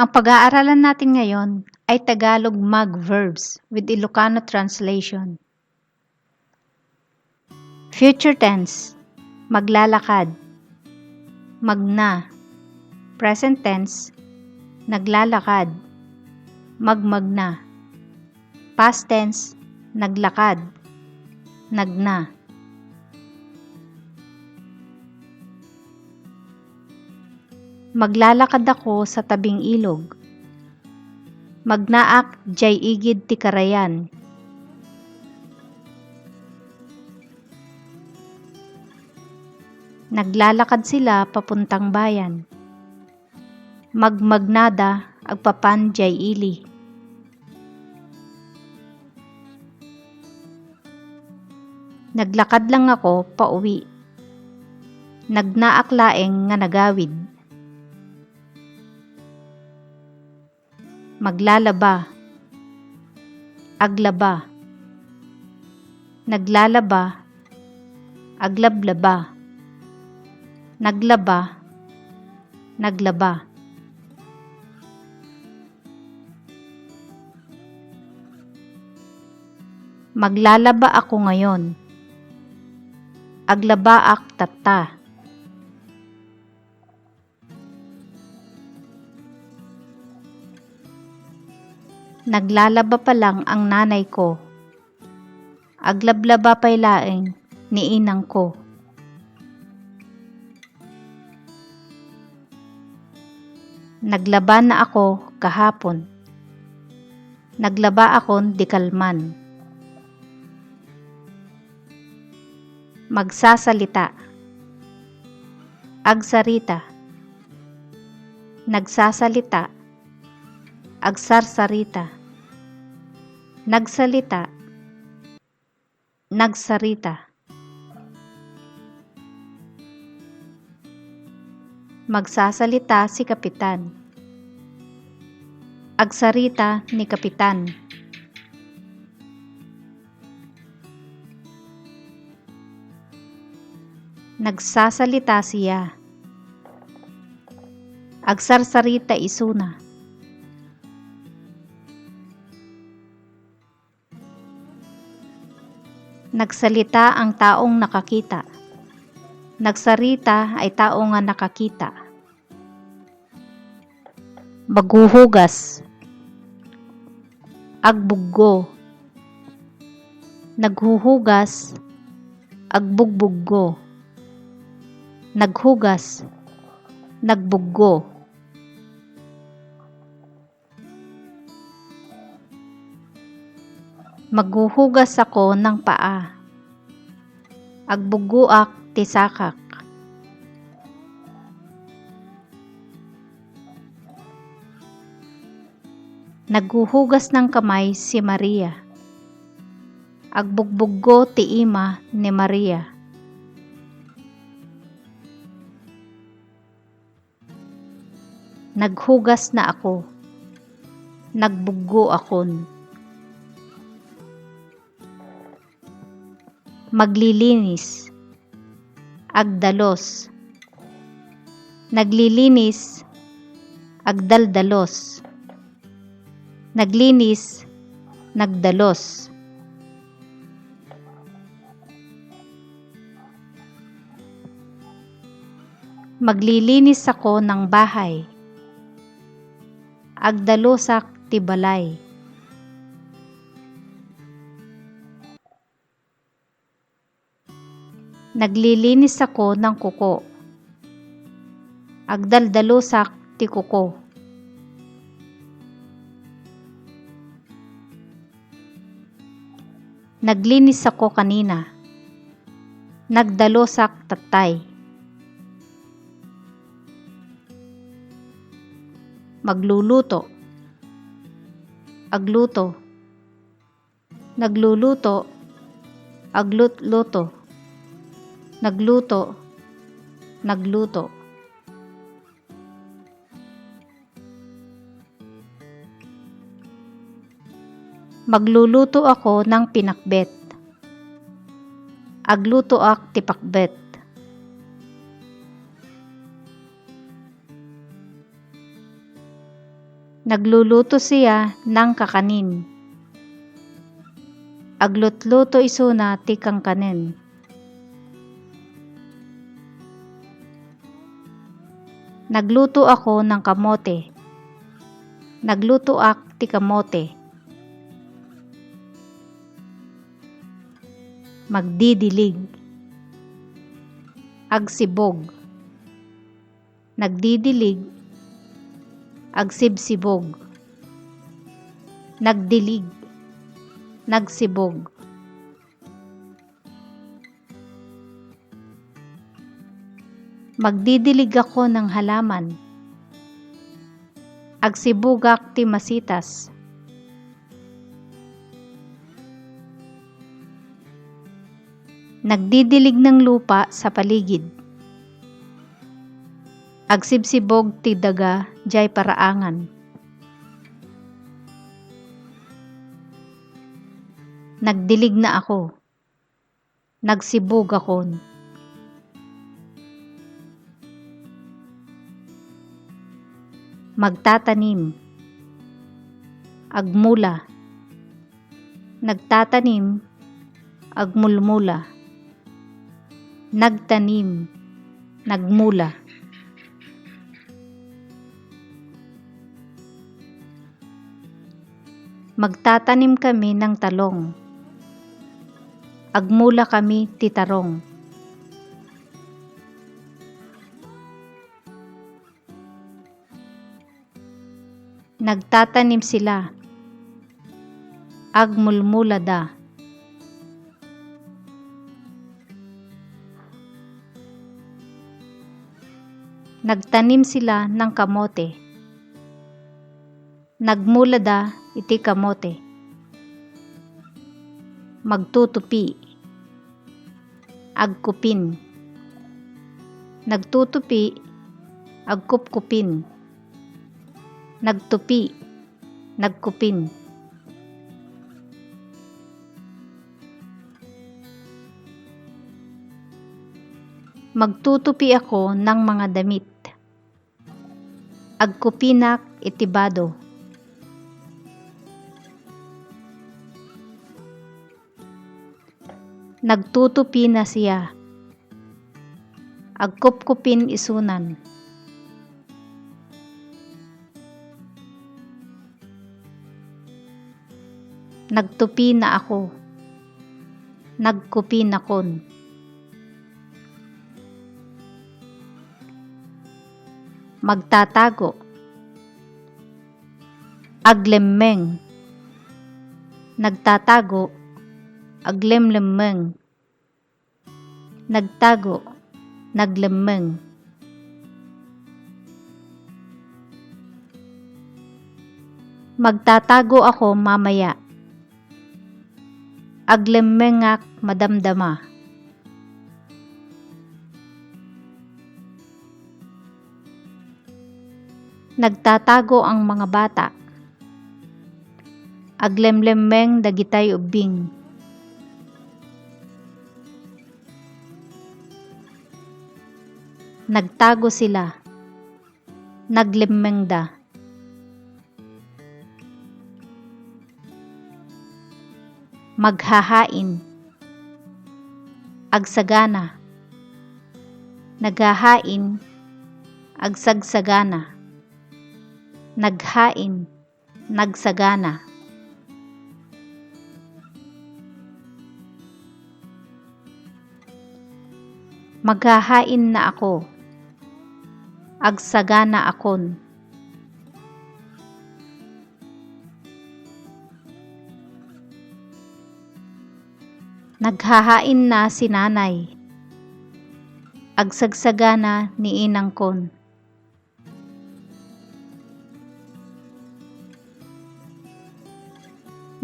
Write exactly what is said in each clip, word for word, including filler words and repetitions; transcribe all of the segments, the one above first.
Ang pag-aaralan natin ngayon ay Tagalog mag verbs with Ilocano translation. Future tense, maglalakad. Magna. Present tense, naglalakad. Magmagna. Past tense, naglakad. Nagna. Maglalakad ako sa tabing ilog. Magnaak jay igid ti karayan. Naglalakad sila papuntang bayan. Magmagnada agpapan jay ili. Naglakad lang ako pauwi. Nagnaak laeng nga nagawid. Maglalaba. Aglaba. Naglalaba. Aglablaba. Naglaba. Naglaba. Maglalaba ako ngayon. Aglabaak tatta. Naglalaba pa lang ang nanay ko. Aglablaba pay laeng ni inang ko. Naglaba na ako kahapon. Naglaba akon di kalman. Magsasalita. Agsarita. Nagsasalita. Agsarsarita. Nagsalita. Nagsarita. Magsasalita si Kapitan. Agsarita ni Kapitan. Nagsasalita siya. Agsarsarita isuna. Nagsalita ang taong nakakita. Nagsarita ay tao nga nakakita. Maghuhugas. Agbuggo. Naghuhugas. Agbugbuggo. Naghugas. Nagbuggo. Maghuhugas ako ng paa. Agbuggoak ti sakak. Naghuhugas ng kamay si Maria. Agbugbuggo ti ima ni Maria. Naghugas na ako. Nagbuggo akon. Maglilinis. Agdalos. Naglilinis. Agdaldalos. Naglinis. Nagdalos. Maglilinis ako ng bahay. Agdalusak ti balay. Naglilinis ako ng kuko. Agdaldalusak ti kuko. Naglinis ako kanina. Nagdalusak tattay. Magluluto. Agluto. Nagluluto. Aglutluto. Nagluto. Nagluto. Magluluto ako ng pinakbet. Aglutoak ti pakbet. Nagluluto siya ng kakanin. Aglutluto isuna ti kankanen. Nagluto ako ng kamote. Naglutoak ti kamote. Magdidilig. Agsibog. Nagdidilig. Agsibsibog. Nagdilig. Nagsibog. Magdidilig ako ng halaman. Agsibugak ti masitas. Nagdidilig ng lupa sa paligid. Agsibsibog ti daga diay paraangan. Nagdilig na ako. Nagsibugakon. Magtatanim. Agmula. Nagtatanim. Agmulmula. Nagtanim. Nagmula. Magtatanim kami ng talong. Agmula kami ti tarong. Nagtatanim sila. Agmulmulada. Nagtanim sila ng kamote. Nagmulada iti kamote. Magtutupi. Agkupin. Nagtutupi. Agkupkupin. Nagtupi. Nagkupin. Magtutupi ako ng mga damit. Agkupinak iti bado. Nagtutupi na siya. Agkupkupin isunan. Nagtupi na ako. Nagkupinakon. Magtatago. Aglemmeng. Nagtatago. Aglemlemmeng. Nagtago. Naglemmeng. Magtatago ako mamaya. Aglemmengak madamdama. Nagtatago ang mga bata. Aglemlemmeng dagitay ubbing. Nagtago sila. Naglemmengda. Maghahain. Agsagana. Naghahain. Agsagsagana. Naghain. Nagsagana. Maghahain na ako. Agsagana akon. Naghahain na si nanay. Agsagsagana ni inangkon.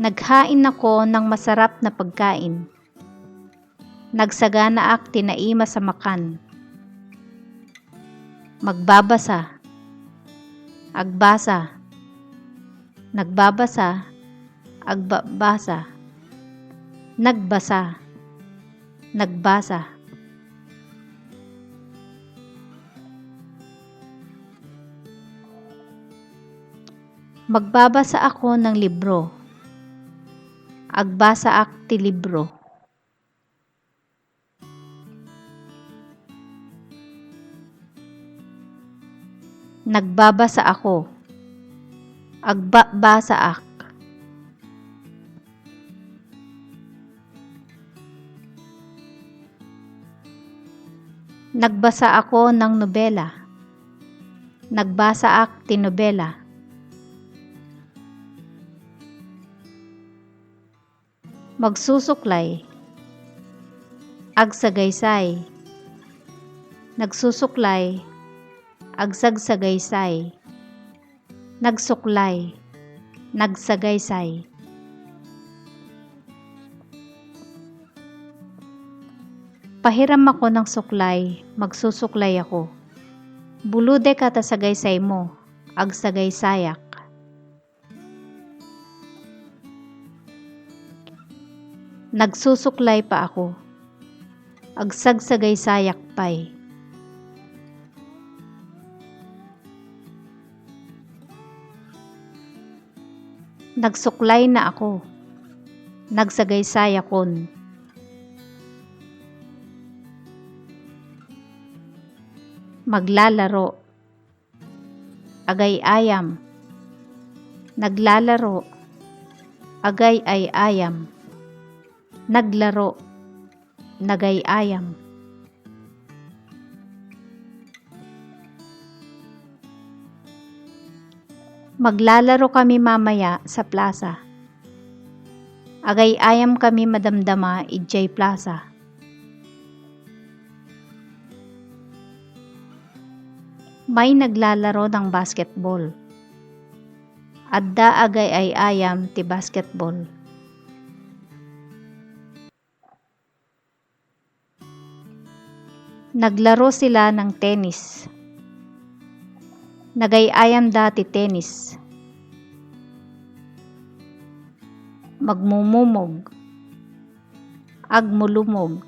Naghain ako ng masarap na pagkain. Nagsaganaak ti naimas a makan. Magbabasa. Agbasa. Nagbabasa. Agbabasa. Nagbasa. Nagbasa. Magbabasa ako ng libro. Agbasaak ti libro. Nagbabasa ako. Agbabasaak. Nagbasa ako ng nobela. Nagbasaak ti nobela. Magsusuklay. Agsagaysay. Nagsusuklay. Agsagsagaysay. Nagsuklay. Nagsagaysay. Pahiram ako ng suklay, magsusuklay ako. Bulodek ta sagaysaymo, agsagaysayak. Nagsusuklay pa ako. Agsagsagaysayak pay. Nagsuklayna ako. Nagsagaysayakon. Maglalaro. Agay-ayam. Naglalaro. Agay-ay-ayam. Naglaro. Nagay-ayam. Maglalaro kami mamaya sa plaza. Agay-ayam kami madamdama idiay plaza. May naglalaro ng basketball. Adda agay-ay-ayam ti basketball. Naglaro sila ng tennis. Nagay-ayamda ti tennis. Magmumumog. Agmulumog.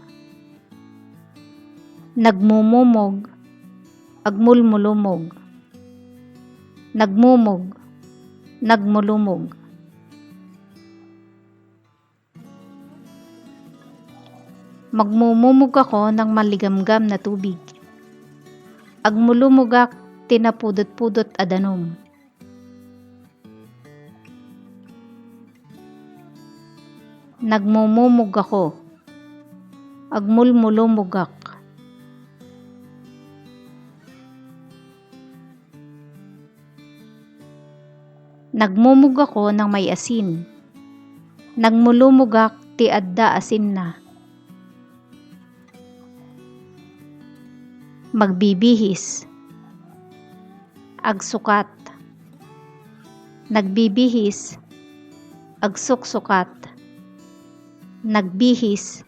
Nagmumumog. Agmulmulumog. Nagmumog. Nagmulumog. Magmumumog ako ng maligamgam na tubig. Agmulumogak ti napudot-pudot a danum. Nagmumumog ako. Agmulmulumogak. Nagmumog ako ng may asin. Nagmulumogak ti adda asinna. Magbibihis. Agsukat. Nagbibihis. Agsuksukat. Nagbihis.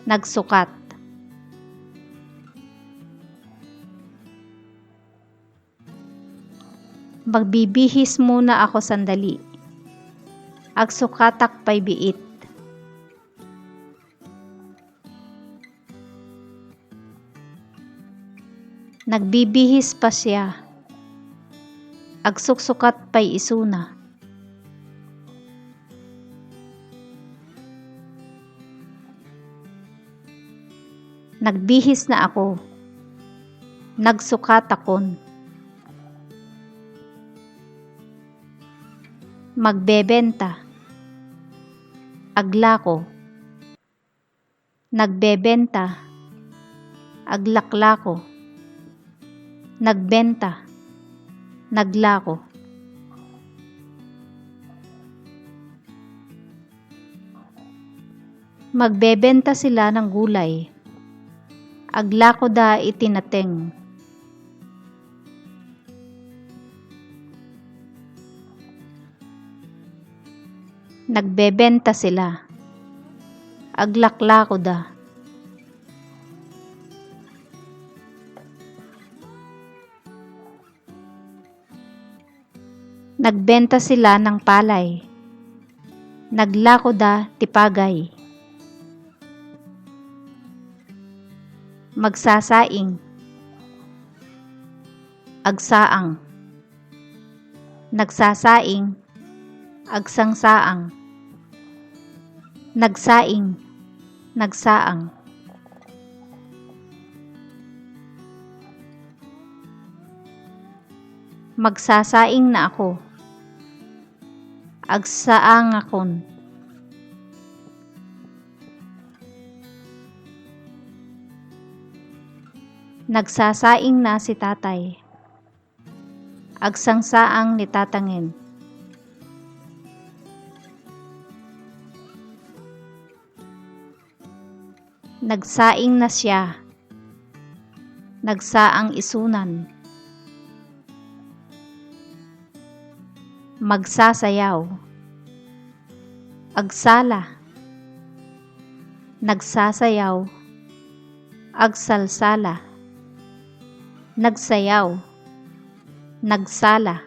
Nagsukat. Magbibihis muna ako sandali. Agsukatak pay biit. Nagbibihis pa siya. Agsuksukat pay isuna. Nagbihis na ako. Nagsukatakon. Magbebenta. Aglako. Nagbebenta. Aglaklako. Nagbenta. Naglako. Magbebenta sila ng gulay. Aglakoda iti nateng. Nagbebenta sila. Aglaklakoda. Nagbenta sila ng palay. Naglakoda ti pagay. Magsasaing. Agsaang. Nagsasaing, agsangsaang. Nagsaing, nagsaang. Magsasaing na ako. Agsaangakon. Nagsasaing na si tatay. Agsangsaang ni tatangen. Nagsaing na siya. Nagsaang isunan. Magsasayaw. Agsala. Nagsasayaw. Agsalsala. Nagsayaw. Nagsala.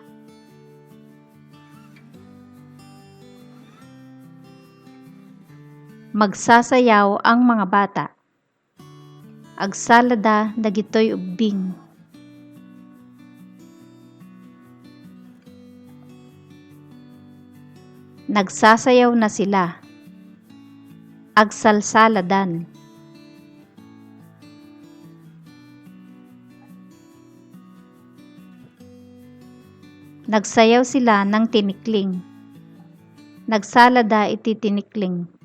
Magsasayaw ang mga bata. Agsalada dagitoy ubbing. Nagsasayaw na sila. Agsalsaladan. Nagsayaw sila ng tinikling. Nagsalada iti tinikling.